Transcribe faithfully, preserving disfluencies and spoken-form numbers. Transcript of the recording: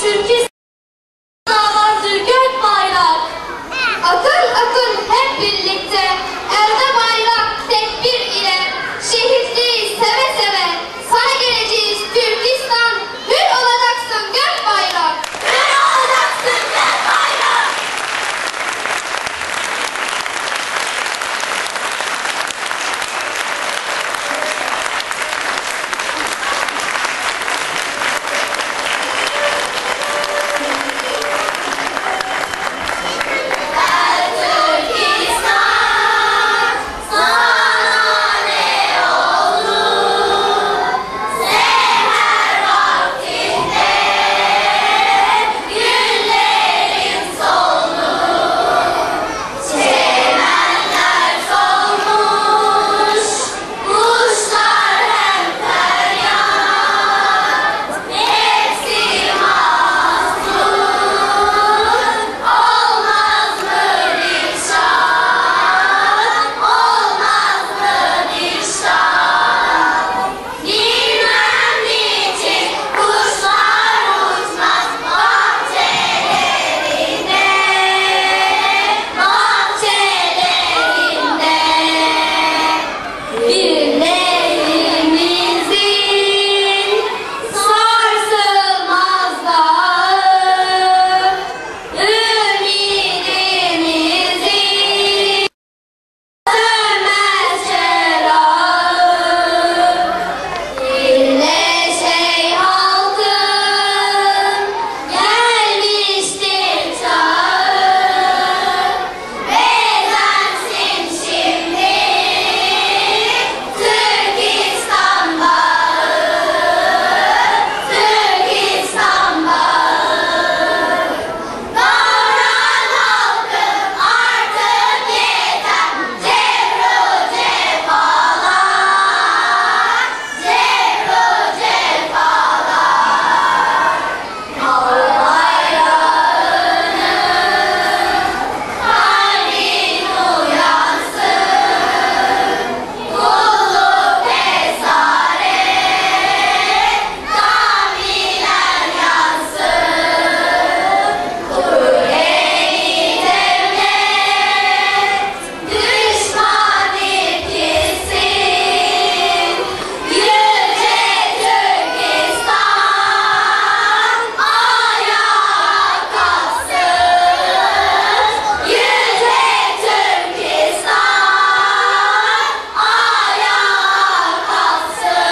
Türkistan'a vardır gök bayrak. Akın akın hep birlikte, elde bayrak tek bir ile, şehitliği seve seve, sana geleceğiz Türkistan, hür olacaksın gök bayrak. Hür olacaksın gök bayrak. Çimenler solmuş, kuşlar hem feryat, hepsi mahzun. Olmaz mı Dilşat, olmaz mı Dilşat? Bilmem niçin kuşlar uçmaz bahçelerinde, bahçelerinde. Birliğimizin sarsılmaz dağı, ümidimizin sönmez çırağı, birleşey halkım, gelmiştir çağı. Bezensin şimdi Türkistan bağı, Türkistan bağı. Davran halkım, artık yeter cebru cefalar, cebru cefalar. Al bayrağını, kalbin uyansın. Kulluk, esaret, gam ile yansın. Kur ey devlet, düşman irkilsin. Yüce Türkistan ayağa kalksın. Yüce Türkistan ayağa kalksın.